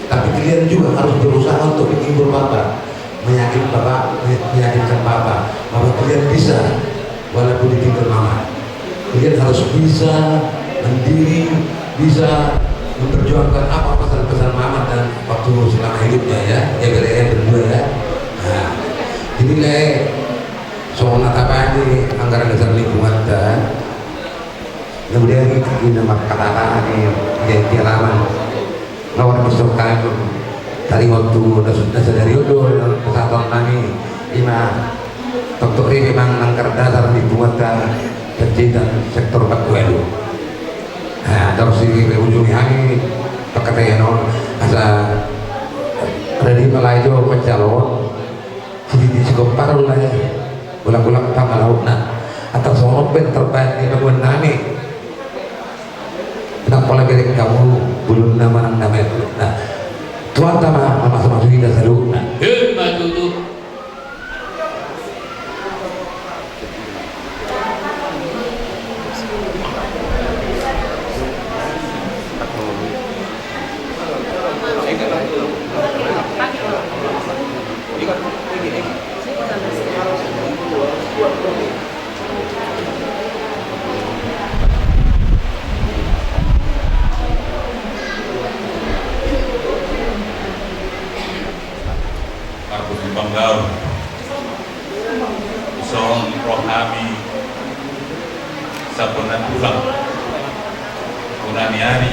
Tapi kalian juga harus berusaha untuk menghibur bapak, meyakin bapak, meyakinkan bapak bahwa kalian bisa, walaupun ditinggal mama. Kalian harus bisa mandiri, bisa memperjuangkan apa pesan-pesan mama dan waktu selama hidupnya ya, ya bere ya berdua ya. Nah, jadi lae, songon na tabaen di anggaran dasar lingkungan ta, kemudian kita markata-kata di, di halaman. Lawan besok kami taringot tu na sadari on do pasahaton nami, ima toktok i memang anggaran dasar lingkungan ta, pencintaan sektor empat dua do. Nah, terus di ujung hami pangkataion on asa ready ma lae jo mencalon. Jadi di sigompar lae, ulang-ulang tama lautna. Atau songon pe terbaik di bangunan nami. Nang pola gerek kamu, bulung nama nang nama itu. Nah, Tuhan tama mamasu-masu hita saluhutna. Hei, matutu. Marhobas panggabean. Dison rohami sampurna tulang. Unani ari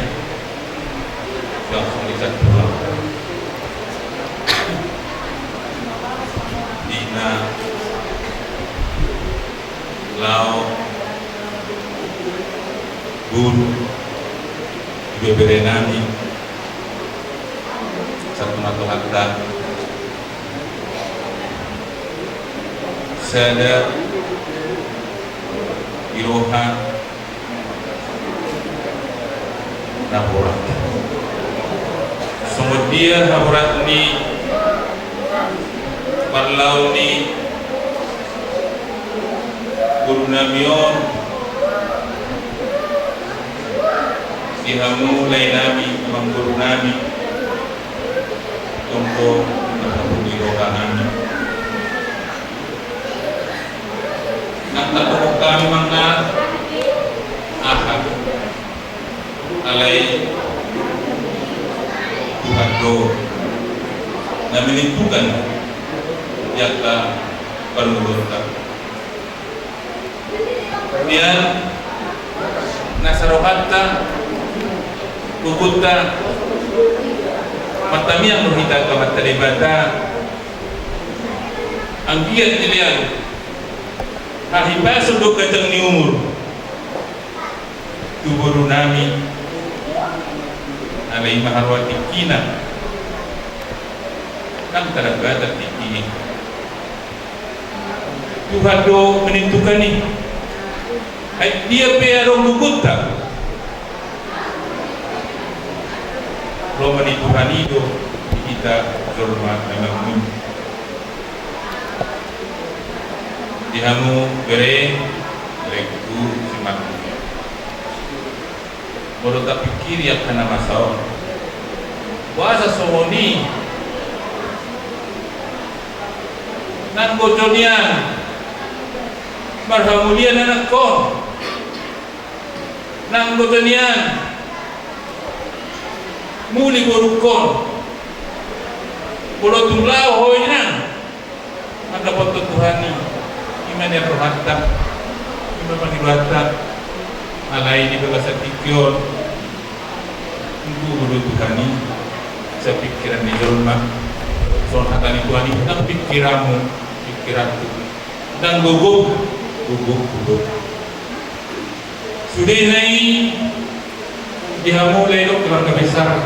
langsung di tulang. Dina lao guru, ibebere nami, sampurna Tuhanta. Sada di roha na borat. Songon dia haborat ni parlao ni guru nami on di hamu lae nami, amang guru nami, tongko na hamu di roha nami. Nang tatohon hami mangan aha, alai Tuhan do na menentukan di angka parngoluonta. Nian na sarohanta, gogonta, martamiang do hita tu Amanta Debata. Anggiat dilean hahipason dohot ganjang ni umur tu boru nami, alai ima haroa tingkina, nang tarbatas tingki i. Tuhan do menentukan i. Ai dia pe adong gogonta, lomo ni Tuhan i do di hita jolma na mangolu. Di hamu bere, berengku si Martin. Molo tapingkiri angka na masa on, boasa songon i? Nang gogo nian marhamulian anakkon, nang gogo nian muli borungkon, molo tung laho ho inang, mandapothon Tuhan i, ima nian rohanta, ima pangidoanta. Alai di bagasan tingki on, gogo do Tuhan i sian pingkiran ni jolma. Songon hata ni Tuhan i, nang pingkiranmu pingkiranku, nang gogom gogomku do. Sudena i, di hamu lae dohot keluarga besar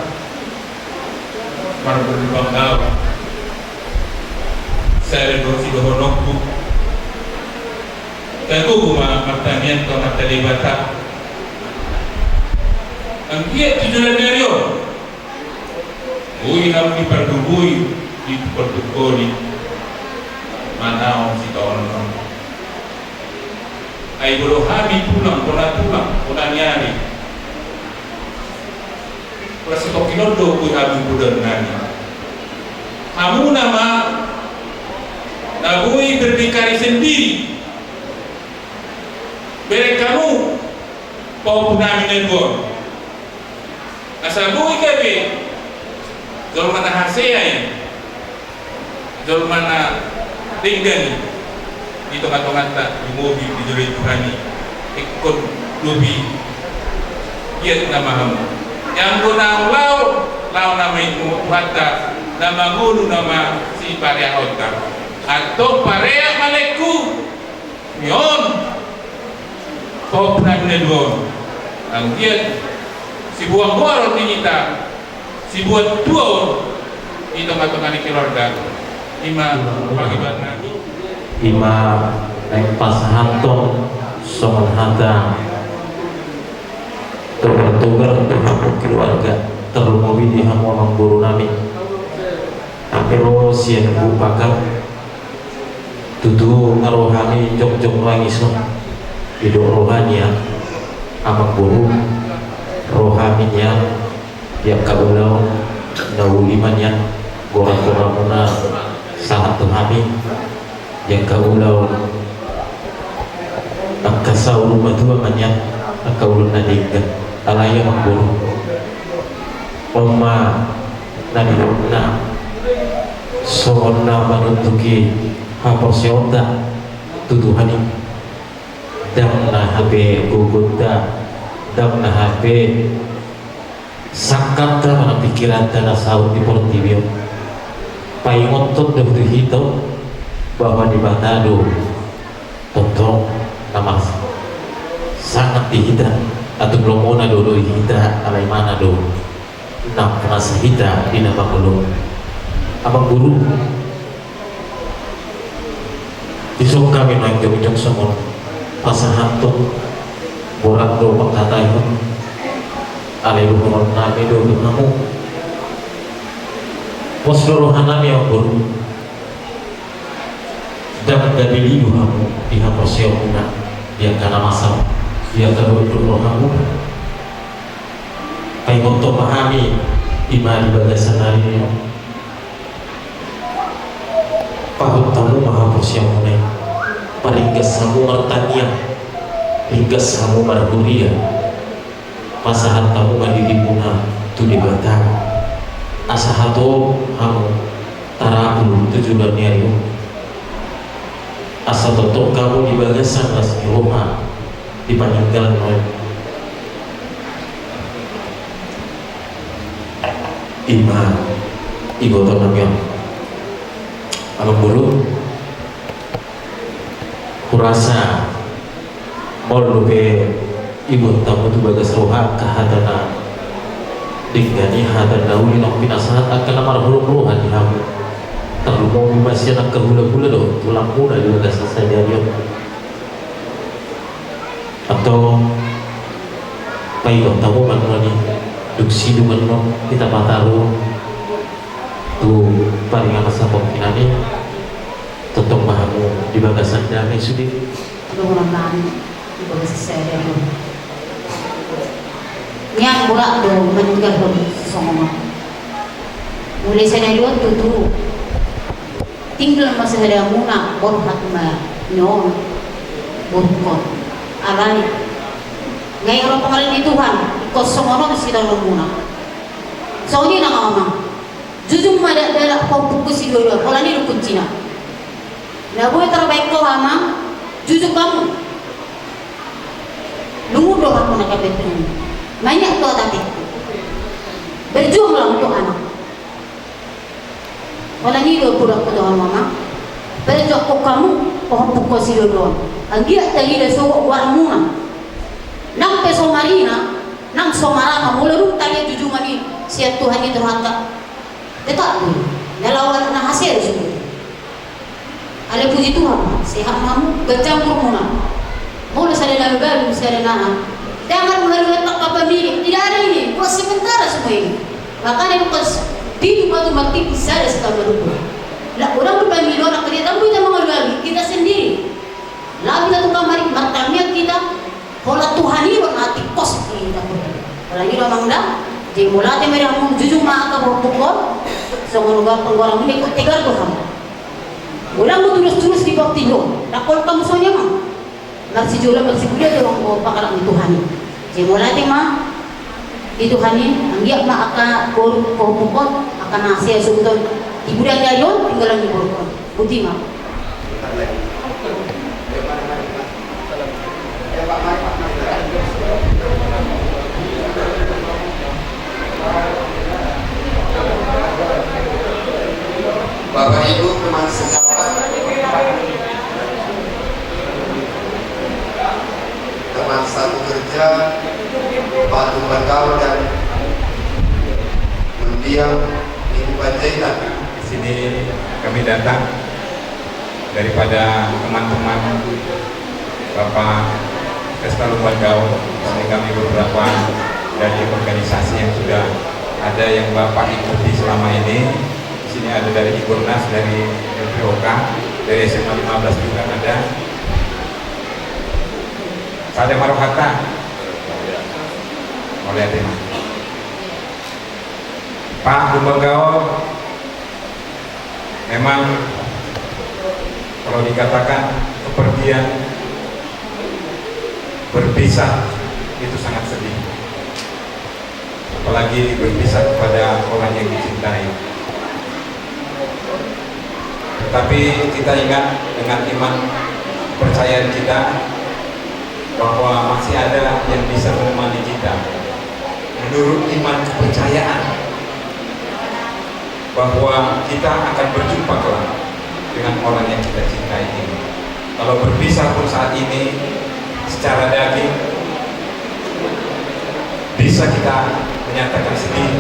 Marhobas Panggabean, sada do sidohononku. Tagogo ma martamiang tu Amanta Debata. Anggiat tu joloan ni ari on Boi hamu dipardubui, dipartungkoli, manaon sitaonon. Ai molo hami tulang, bona tulang, bona ni ari. Ora satongkin on do boi hamu godang nami. Hamu nama na boi berdikari sendiri. Bereng hamu pahompu nami na dua on. Asa boi gabe jolma na hasea i, jolma na denggan i di tonga-tonganta, di mobi, di jolo ni Tuhan i. Ingkon lobi giat nama hamu. Anggo na laho, laho nama i tu Tuhanta, na mangolu nama sipareahonta. Antong pareak ma laengku. Ni on. Pahompu nami na dua on. Anggiat siboan boa ro di hita, siboan tua on di tonga-tonga ni keluarga. Ima pangidoan nami. Ima naeng pasahathon songon hata togar-togar tu hamu keluarga, tarlumobi di hamu amangboru nami. Hami ro sian Bupagar. Tutu nga ro hami jongjong nangis on. Didok roha nian amangboru, ro hami nian di angka ulaon na uli ma nian gorak-gorakmuna sahat tu hami di angka ulaon angka saur matua ma nian angka ulaon na denggan. Alai amangboru, on ma na didokna songon na manunjuki haporseaonta tu Tuhan i. Ndang na hape gogonta, ndang na hape sangkapta manang pikiranta na saut di portibi on. Paingothon do tu hita on bahwa Debata do tongtong na marsangap di hita, atung lomona do di hita, alai imana do na masa hita di na mangolu. Amangboru, dison hami naeng jongjong songon pasahathon, borat do pangkataion, alai dohonon nami do tu hamu. Pos do roha nami amangboru. Ndang gabe lilu hamu di haporseaonmuna di angka na masa, di angka dohot-dohot rohamuna. Paingothon ma hami ima di bagasan ari on. Pahot hamu ma haporseaonmuna i. Paringgas hamu martangiang, ringgas hamu marhuria. Pasahat hamu ma dirimuna tu Debata, asa hatop hamu tarapul tu joloan ni ari on. Asa tongtong hamu di bagasan las ni roha di paninggalan on. Ima iboto nami on. Amangboru, hurasa molo pe iboto hamu tu bagas roha angka hata na denggan i, hata na uli naung pinasahat angka na marholong roha di hamu. Tarlumobi ma sian angka hula-hula dohot tulangmuna di bagasan sadari on. Antong paingot hamu ma nuaeng i, dung sidung annon hita pataru tu paringanan sapongkinan i. Tongtong ma hamu di bagasan dame sude. Dohonon nami di bagasan sadari on. Nian borat do maninggalhon songon on. Mulai sian i do tutu. Tinggal ma sahadamuna, borhat ma nion borungkon. Alani nga i ro pangaran ni Tuhan, ingkon songon on sitaononmuna. Songon i nang amang. Jujung ma dakdanak pahompuhon sidua-dua, holan i do kuncina. Na boi tarbaen ho amang, jujung hamu. Lungun do hamu na gabe tubu. Manyak do atatengku. Berjuanglah untuk anak. Holan i do budak ketua mama. Berjuang hamu, pahompuhon sidua-dua. Anggiat tarida sogot goarmuna. Nang pe so marina, nang so marama, molo dung tarida jujungan i sian Tuhan i, Tuhanta. Tetap do i. Na laho na hasea do sude. Alai puji Tuhan, sehat ma hamu, ganjang umurmuna. Molo sada na balu, sada na aha. Jangan mengharapkan apa-apa milik. Tidak ada ini, buat sementara semua ini. Makanya bukan s-, Itu batu mati bisa ada sekali lupa. Lah orang tu kami lo nak kerja tamu kita mengalami kita sendiri. Lalu kita tukang mari martamiang kita. Holan Tuhan i do na tingkos di dapur. Holan i do amang da. Jadi molo ate ma di hamu jujung ma angka borungkon. Songon uga penggoranmu ikut tegar do hamu. Godang do turus-turus di portibi on. Dakol hamu songon i amang. Marsijolo marsiguda do anggo pangalaman Tuhan i. Jadi molo ate ma di Tuhan i, anggiat ma angka boru borungkon, angka na siasuhuton di bulan jari on, tinggal di borungkon. Boti ma. Bapak Ibu teman sejawat, teman satu kerja, Pak Tumbal Gaul dan mendiang Ibu Panjaitan. Di sini kami datang daripada teman-teman Bapak Pesta Lumban Gaul. Di sini kami beberapa dari organisasi yang sudah ada yang Bapak ikuti selama ini. Di sini ada dari Ikurnas, dari L P O K, dari S M A lima belas juga ada. Sada ma rohanta. Mauliate ma. Pak Lumban Gaul, memang kalau dikatakan kepergian, berpisah, itu sangat sedih. Apalagi berpisah kepada orang yang dicintai. Tetapi kita ingat dengan iman kepercayaan kita bahwa masih ada yang bisa menemani kita. Menurut iman kepercayaan bahwa kita akan berjumpa kelak dengan orang yang kita cintai ini. Kalau berpisah pun saat ini secara daging bisa kita menyatakan sedih,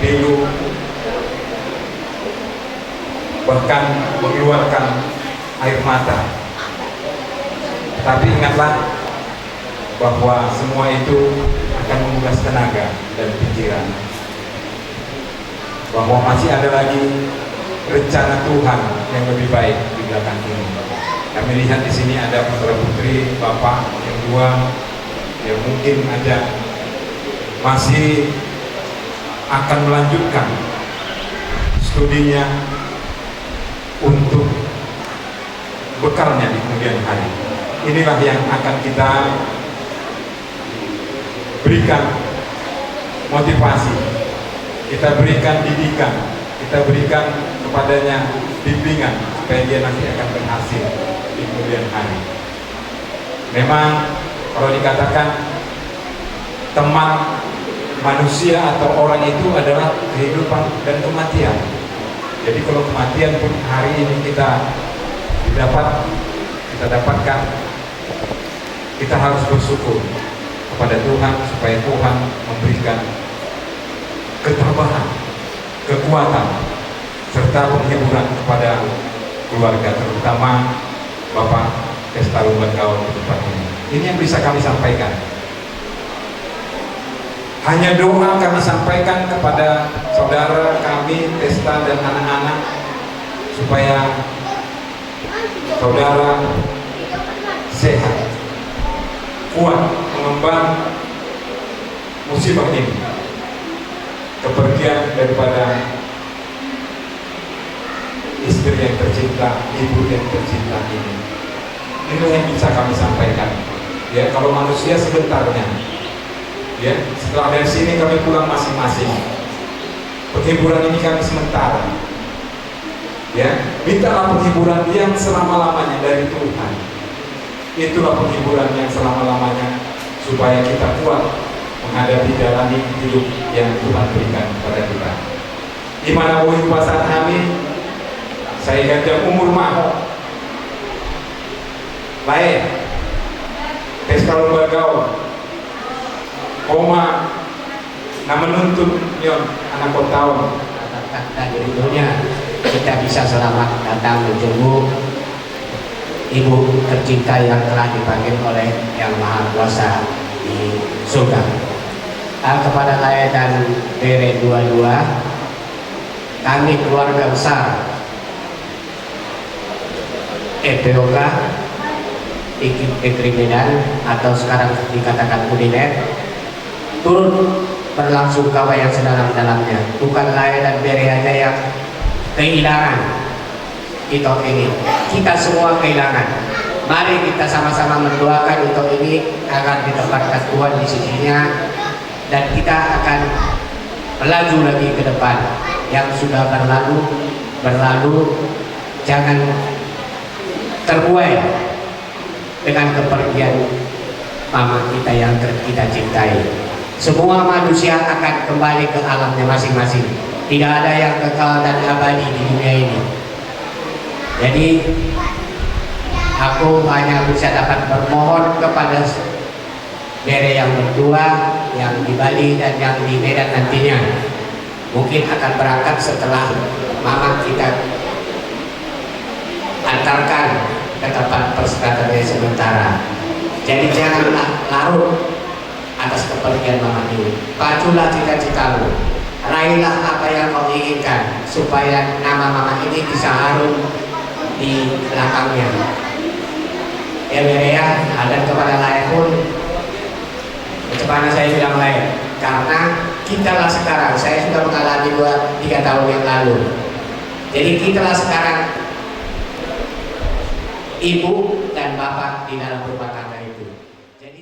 pilu, bahkan mengeluarkan air mata. Tapi ingatlah bahwa semua itu akan menguras tenaga dan pikiran. Bahwa masih ada lagi rencana Tuhan yang lebih baik di belakang ini. Kami lihat di sini ada putra-putri Bapak yang dua yang mungkin ada masih akan melanjutkan studinya untuk bekalnya di kemudian hari. Inilah yang akan kita berikan motivasi, kita berikan didikan, kita berikan kepadanya bimbingan supaya dia nanti akan berhasil di kemudian hari. Memang kalau dikatakan teman manusia atau orang itu adalah kehidupan dan kematian. Jadi kalau kematian pun hari ini kita didapat, kita dapatkan, kita harus bersyukur kepada Tuhan supaya Tuhan memberikan ketabahan, kekuatan, serta penghiburan kepada keluarga, terutama Bapak Pesta Lumban Gaul di tempat ini. Ini yang bisa kami sampaikan. Hanya doa kami sampaikan kepada saudara kami, Pesta dan anak-anak, supaya saudara sehat, kuat mengemban musibah ini, kepergian daripada istri yang tercinta, ibu yang tercinta ini. Inilah yang bisa kami sampaikan. Ya, kalau manusia sebentarnya. Ya, setelah dari sini kami pulang masing-masing. Penghiburan ini kami sementara. Ya, mintalah penghiburan yang selama-lamanya dari Tuhan. Itulah penghiburan yang selama-lamanya supaya kita kuat menghadapi jalani hidup yang Tuhan berikan kepada kita. Di mana boi pasan kami, saya ganjang umur maho. Baik, Pesta Lumban Gaul. Oma, na menuntun nion anak kota on. Kata-kata berikutnya, kita bisa selamat datang menjenguk Ibu tercinta yang telah dipanggil oleh Yang Maha Kuasa di surga. Ah, kepada lae dan bere dua-dua, Kami keluarga besar F P O K, Ikip Negeri Medan, atau sekarang dikatakan Unimed, turut berlasungkawa yang sedalam-dalamnya. Bukan lae dan bere aja yang kehilangan ito ini. Kita semua kehilangan. Mari kita sama-sama mendoakan ito ini agar ditempatkan Tuhan di sisinya dan kita akan melaju lagi ke depan. Yang sudah berlalu, berlalu, jangan terbuai dengan kepergian mama kita yang ter-, kita cintai. Semua manusia akan kembali ke alamnya masing-masing. Tidak ada yang kekal dan abadi di dunia ini. Jadi, aku hanya bisa dapat bermohon kepada bere yang berdua, yang di Bali dan yang di Medan nantinya. Mungkin akan berangkat setelah mama kita antarkan ke tempat peristirahatan sementara. Jadi janganlah larut atas kepergian mama ini. Pajulah cita-citamu. Raihlah apa yang kau inginkan supaya nama mama ini bisa harum di belakangnya. Ya, bere ya, dan kepada lae pun, bagaimana saya bilang lae, karena kita lah sekarang, saya sudah mengalami dua, tiga tahun yang lalu. Jadi kita lah sekarang ibu dan bapak di dalam rumah tangga itu. Jadi